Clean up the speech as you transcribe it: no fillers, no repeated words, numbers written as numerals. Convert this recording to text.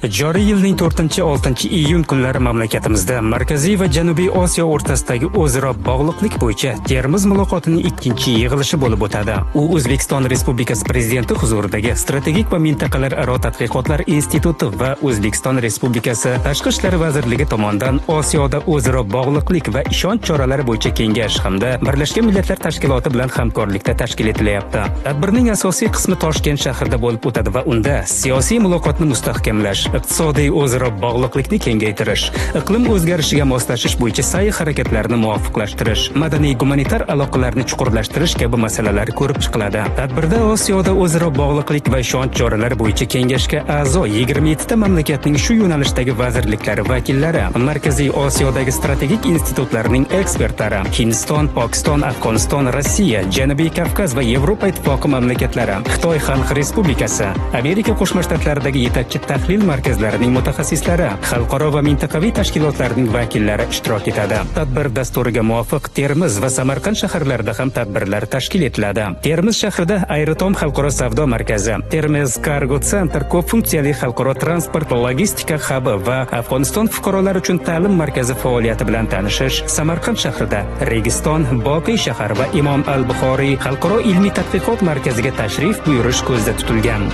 Joriy yilning 4-6 iyun kunlari mamlakatimizda Markaziy va Janubiy Osiyo o'rtasidagi o'zaro bog'liqlik bo'yicha Termiz muloqotining ikkinchi yig'ilishi bo'lib o'tadi. U O'zbekiston Respublikasi Prezidenti huzuridagi Strategik va mintaqalararo tadqiqotlar instituti va O'zbekiston Respublikasi Tashqi ishlar vazirligi tomonidan Osiyoda o'zaro bog'liqlik va ishonch choralari bo'yicha kengash hamda Birlashgan Millatlar Tashkiloti bilan hamkorlikda tashkil etilyapti. Tadbirning asosiy qismi Toshkent shahrida bo'lib o'tadi va unda siyosiy muloqotni mustahkamlash, iqtisodiy o'zaro bog'liqlikni kengaytirish, iqlim o'zgarishiga moslashish bo'yicha sa'y harakatlarni muvofiqlashtirish, madaniy gumanitar aloqalarni chuqurlashtirish kabi masalalar ko'rib chiqiladi. Tadbirda Osiyoda o'zaro bog'liqlik va ishonch choralari bo'yicha kengashga a'zo 27 ta mamlakatning shu yo'nalishdagi vazirliklari vakillari, Markaziy Osiyodagi strategik institutlarning ekspertlari, Hindiston, Pokiston, Afg'oniston, Rossiya, Janubiy Kavkaz va Yevropa Ittifoqi mamlakatlari, Xitoy Xalq Respublikasi, Amerika Qo'shma Shtatlaridagi yetakchi tahlil markazlarining mutaxassislari, xalqaro va mintaqaviy tashkilotlarning vakillari ishtirok etadi. Tadbir dasturiga muvofiq Termiz va Samarqand shaharlarida ham tadbirlar tashkil etiladi. Termiz shahrida Ayritom xalqaro savdo markazi, Termiz Cargo Center ko'p funksiyali xalqaro transport logistika xabi va Afg'oniston fuqarolari uchun ta'lim markazi faoliyati bilan tanishish, Samarqand shahrida Registon, Boqiy shahar va Imom al-Buxoriy xalqaro ilmiy tadqiqot markaziga tashrif buyurish ko'zda tutilgan.